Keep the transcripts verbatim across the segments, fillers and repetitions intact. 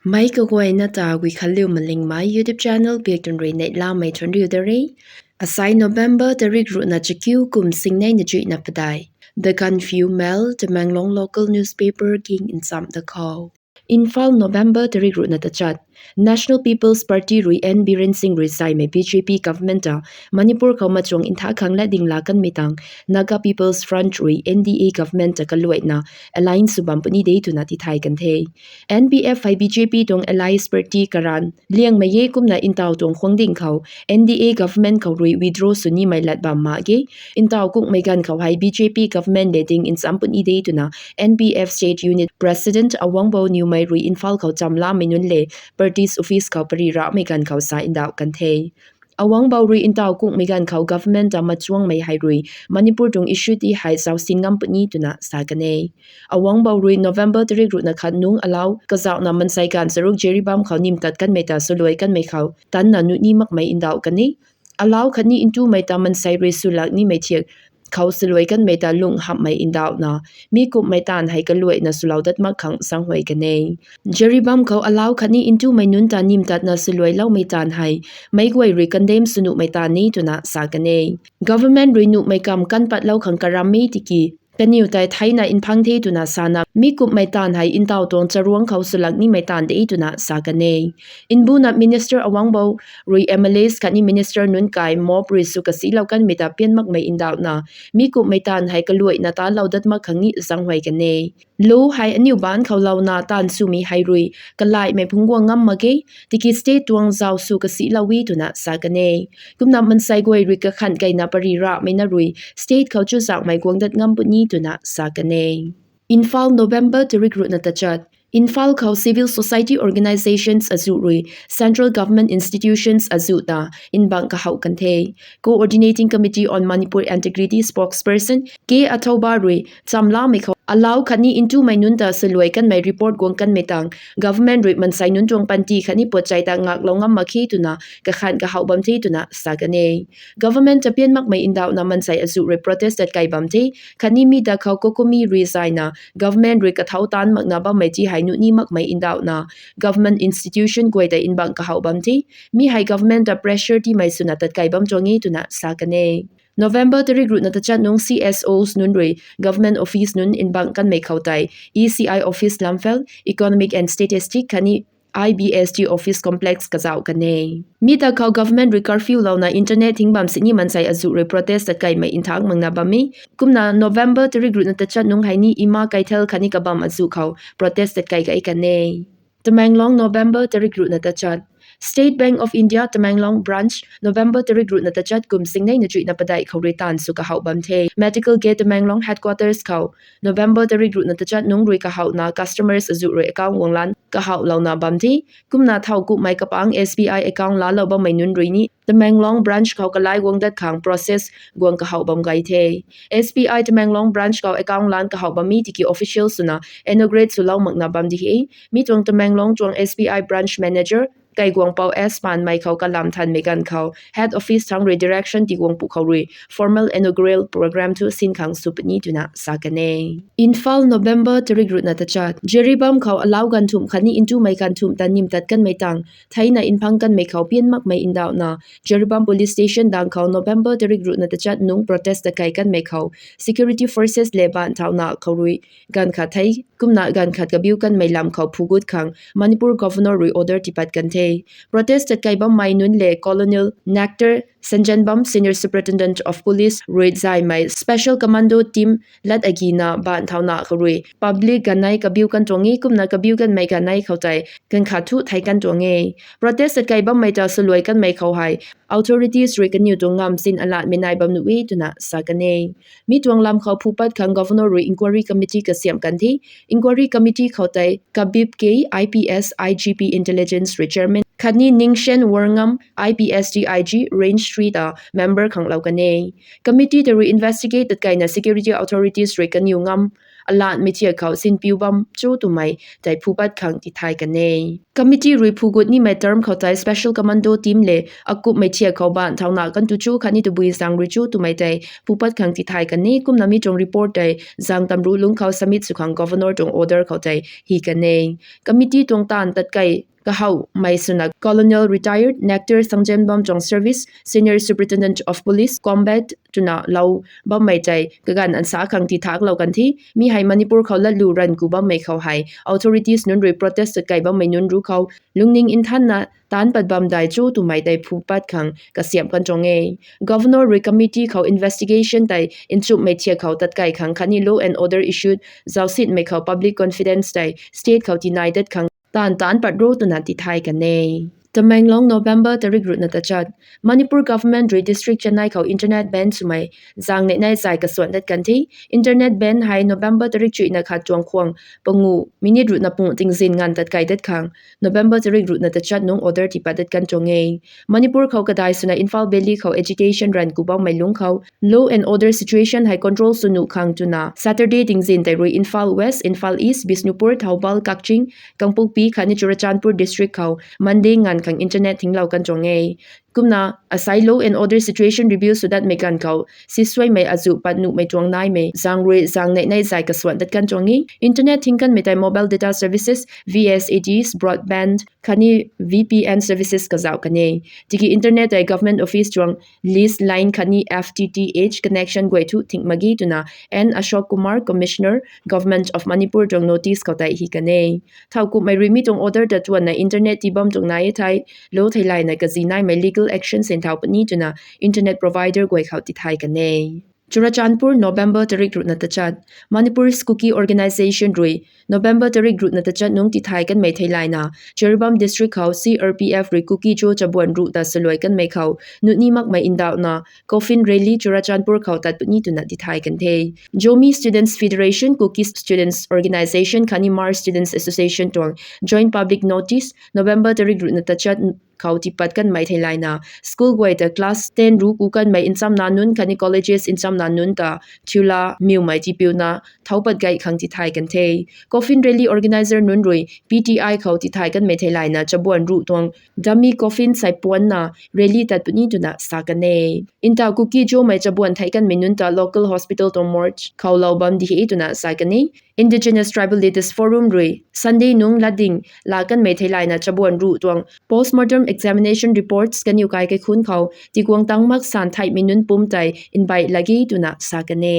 Mei kaguayna ta Guikhanliu Malingmei YouTube channel biak tun rui neihlamei thuanriu da re. Asai November tarik ruhna chakiu kum singneina chuihna padai. The Gaanphiu Mail, Tamenglong local newspaper king ncham da khou. Imphal, November tarik ruhna tachat. National People's Party rui N Biren Singh rui saimei B J P government ta Manipur khou machuang ntha khang lat ding la kanmei tang Naga People's Front rui N D A government ta kaluaina alliance sw bam puni de twna tithay kan the. N P F hei B J P tuang allies party karan liangmei e kumna ntaw tuang khuang ding khou N D A government khou rui withdraw sw nimei lat bam mak ge. Ntaw kukmei ganv khou hei B J P government le ding ncham puni de twna N P F state unit president Awangbow Newmei rui Imphal khou chamlamei nunc le party's office khou pari ramei ganv khou sa ndauh kan the. Awangbow rui ntaw kukmei ganv khou government ta machuangmei hei rui Manipur tuang issue ti hei zausin ngam puni twna sa kan e. Awangbow rui November tarik ruhna khat nung alau kazauhna mansei ganv charuk Jiribam khou nim tat kanmei ta swluai kanmei khou tanna nuh ni makmei ndauh kan e. Alau khatni ntumei ta mansei rui swlak nimei thiak khou swluai kanmei ta lung hamhmei ndauhna mi kumhmei taanv hei kaluaina swlou dat mak khang zaenghuay kan e. Jiribam khou alau khatni ntumei nunc ta nim tatna swluailoumei taanv hei meic guay rui condemn sw nuhmei taanv ni twna sa kan e. Government rui nuhmei kam kan patlou khang karam e tiki kaniw tei theina nphang the twna sana mi kumhmei taanv hei ntaw tuang charuang khou swlak nimei taanv de twna sa kan e. Mbuna minister Awangbow rui M L As khatni minister nunc kai mob rui sw kasilou kanmei ta pian makmei ndauhna mi kumhmei taanv hei kaluaina talou dat mak khang ni zaenghuay kan e. Law hei aniu baanc khou louna taanv swmei hei rui kalaimei phungc guang ngam mak ge, tiki state tuang zau sw kasilou e twna sa kan e. Kumna mansei guay rui kakhanh keyna pari ramei na rui state khou chuzaenghmei guang dat ngam puni twna sa kan e. Imphal, November tarik ruhna tachat. Imphal khou civil society organisations azuh rui central government institutions azuh ta nbang kahouh kan the. Coordinating Committee on Manipur Integrity spokesperson K Athouba rui chamlamei khou alau khatni ntumei nunc ta swluai kanmei report guang kanmei tang government rui mansei nunc tuang panty khatni puatchai ta ngaklou ngam mak khe twna kakhanh kahouh bam the twna sa kan e. Government ta pian makmei ndauhna mansei azuh rui protest tat kei bam the, khatni mi da khou COCOMI rui zayna government rui kathau taanc makna bammei ti hei nuh ni makmei ndauhna government institution guay ta nbang kahouh bam the. Mi hei government ta pressure tiimei swna tat kei bam tuang e twna sa kan e. November tarik ruhna tachat nung C S Os nunc rui government office nunc nbang kanmei khou tei E C I office Lamphel, Economic and Statistic khatni I B S T office complex kazauh kan e. Mi ta khou government rui curfew louna internet thing bam sini mansei azuh rui protest tat keimei nthak makna bam e. Kumna November tarik ruhna tachat nung hei ni Ima Keithel khatni kabam azuh khou protest tat kei kei kan e. Tamenglong, November tarik ruhna tachat. State Bank of India Tamenglong Branch, November tarik ruhna tachat kum singneina chuihna padeih khou rui taanv sw kahouh bam the. Medical Gate Tamenglong Headquarters khou November tarik ruhna tachat nung rui kahouhna customers azuh rui account guang lan kahouh louna bam the. Kumna thau kumhmei kapang S B I account laalou bammei nunc rui ni Tamenglong Branch khou kalai guang dat khang process guang kahouh bam gay the. S B I Tamenglong Branch khou account lan kahouh bam mi tiki official swna inaugurate swlou makna bam di he. Mi tuang Tamenglong tuang S B I Branch Manager Kaiguangpou S Panmei khou kalam thanmei ganv khou Head Office thang rui direction tiguang pu khou rui formal inaugural program thu sin khang sw puni twna sa kan e. Imphal, November tarik ruhna tachat. Jiribam khou alau ganv thumh khatni ntumei ganv thumh ta nim tat kanmei tang theina nphang kanmei khou pian makmei ndauhna Jiribam Police Station dang khou November tarik ruhna tachat nung protest tat kei kanmei khou security forces le baanc thauna khou rui ganv khat thei kumna ganv khat kabiu kanmei lam khou phugut khang Manipur Governor rui order tipat kan the. Protest tat kei bammei nunc le Colonel Nectar Sanjanbam, Senior Superintendent of Police rui zaymei Special Commando Team lat agina baanc thauna khou rui public ganei kabiu kan tuang e, kumna kabiu kanmei ganei khou tei ganv khat thu thei kan tuang e. Protest tat kei bammei ta swluai kanmei khou hei authorities rui kaniw tuang ngam sin alatmei nai bam nuh e twna sa kan e. Mi tuang lam khou phupat khang Governor rui inquiry committee kasiam kan the. Inquiry committee khou tei Kabib K, I P S, I G P Intelligence rui Chairman khatni Ningshen Warngam, I P S, D I G Range three ta member khanglou kan e. Committee ta rui investigate tat keina security authorities rui kaniw ngam alanmei thiak khou sinpiu bam cho twmei tei phupat khang tithay kan e. Committee rui phugut nimei term khou tei special commando team le akupmei thiak khou baanv thauna kantu cho khatni tabui zaeng rui cho twmei tei phupat khang tithay kan e. Kumna mi tuang report tei zaeng tamruc lungc khou submit sw khang Governor tuang order khou tei hi kan e. Committee tuang taanv tatkei kahawmei swna Colonel retired Nectar Sangjenbam tuang service, Senior Superintendent of Police, combat twna lou bammei tei kaganv ansa khang tithaklou kan the. Mi hei Manipur khou latlu ranv ku bammei khou hei authorities nunc rui protest tatkei bammei nunc ruc khou lungning nthanna taanc pat bam dai cho twmei tei phupat khang kasiamh kan tuang e. Governor rui committee khou investigation tei nchumhmei thiak khou tatkei khang khatni law and order issue zausinmei khou public confidence tei state khou tinai dat khang taanv taanc pat ro twna tithay kan e. Tamenglong, November tarik ruhna tachat. Manipur government rui district Chennai khou internet ban swmei zaeng neih nai zay kasuan dat kan the. Internet ban hei November tarik chuihna khat tuang khwang pangu minute ruhna pung tingzin nganv tatkei dat khang November tarik ruhna tachat nungc order tipat dat kan tuang e. Manipur khou kadai swna Imphal Valley khou agitation ranv ku bammei lungc khou law and order situation hei control sw nuh khang twna Saturday tingzin tei rui Imphal West, Imphal East, Bishnupur, Thoubal, Kakching, Kangpokpi khatni Churachandpur district khou Monday nganv khang internet thinglou kan tuang e. Kumna asai law and order situation review sw datmei ganv khou sisuaimei azuh pat nuhmei tuang naimei zaeng rui zaeng neih nai zay kasuan dat kan tuang e. Internet thing kanmei tei mobile data services, V S A Ds, broadband khatni V P N services kazauh kan e. Tiki internet tei government office tuang lease line khatni F T T H connection guay thu thing mak ge twna N Ashok Kumar, Commissioner, Government of Manipur tuang notice khou tei hi kan e. Thowkumhmei rui mi tuang order ta tuanna internet tii bam tuang nai e thei, law theilayna kazi naimei legal action sinthau puni twna internet provider guay khou tithay kan e. Churachandpur, November tarik ruhna tachat. Manipur's Kuki Organisation rui November tarik ruhna tachat nungc tithay kanmei theilayna Jiribam district khou C R P F rui Kuki-Zo chabuan ruh ta saluai kanmei khou nuhni makmei ndauhna coffin rally Churachandpur khou tat puni twna tithay kan the. Zomi Students Federation, Kuki Students Organisation khatni Hmar Students Association tuang joint public notice November tarik ruhna tachat khou tipat kanmei theilayna school guay ta class ten ruc ku kanmei nchamna nunc khatni colleges nchamna nunc ta thiula miwmei tipiuna thau pat gay khang tithay kan the. Coffin rally organizer nunc rui P T I khou tithay kanmei theilayna chabuan ruh tuang dummy coffin sai puanna rally tat puni twna sa kan e. Ntaw Kuki-Zomei chabuan thei kanmei nunc ta local hospital tuang morgue khou lou bam di he twna sa kan e. Indigenous Tribal Leaders Forum rui Sunday nungc latding laa kanmei theilayna chabuan ruh tuang postmortem examination reports kaniw kai kaikhunc khou tiguang tang mak san theihmei nunc pumc tei invite lage twna sa kan e.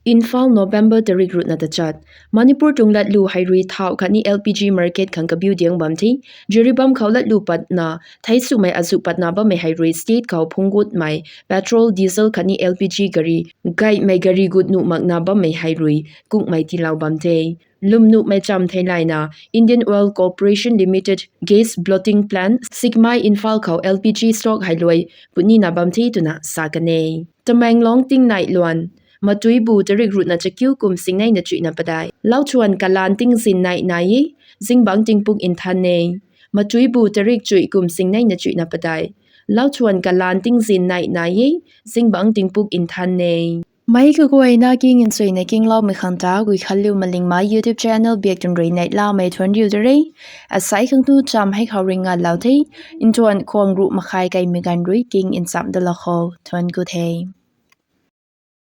Imphal, November tarik ruhna tachat. Manipur tuang latlu hei rui thau khatni L P G market khang kabiu diang bam the. Jiribam khou latlu patna thei swmei azuh patna bammei hei rui state khou phunggutmei petrol, diesel khatni L P G gari gaymei gari gut nuh makna bammei hei rui kungmei tiilou bam the. Lwm nuhmei cham theilayna Indian Oil Corporation Limited gas blending plant Sekmai, Imphal khou L P G stock hei luai punina bam the twna sa kan e. Tamenglong, tingnai luan. Matuibu tarik ruhna chakiu kum singneina chuihna padeih lau chuan kalan tingzin nai nai e, zingbangc tingpuk nthan e. Matuibu tarik chuih kum singneina chuihna padeih lau chuan kalan tingzin nai nai e, zingbangc tingpuk nthan e. Meic kaguayna king nchuina kingloumei khang ta Guikhanliu Malingmei YouTube channel biak twn rui neihlamei thuanc riu de re. Asai khang tu cham hei khou ringngatlou the. Nthuan khwang ruh makhai kaimei ganv rui king nchamh dalou khou thuanc ku the.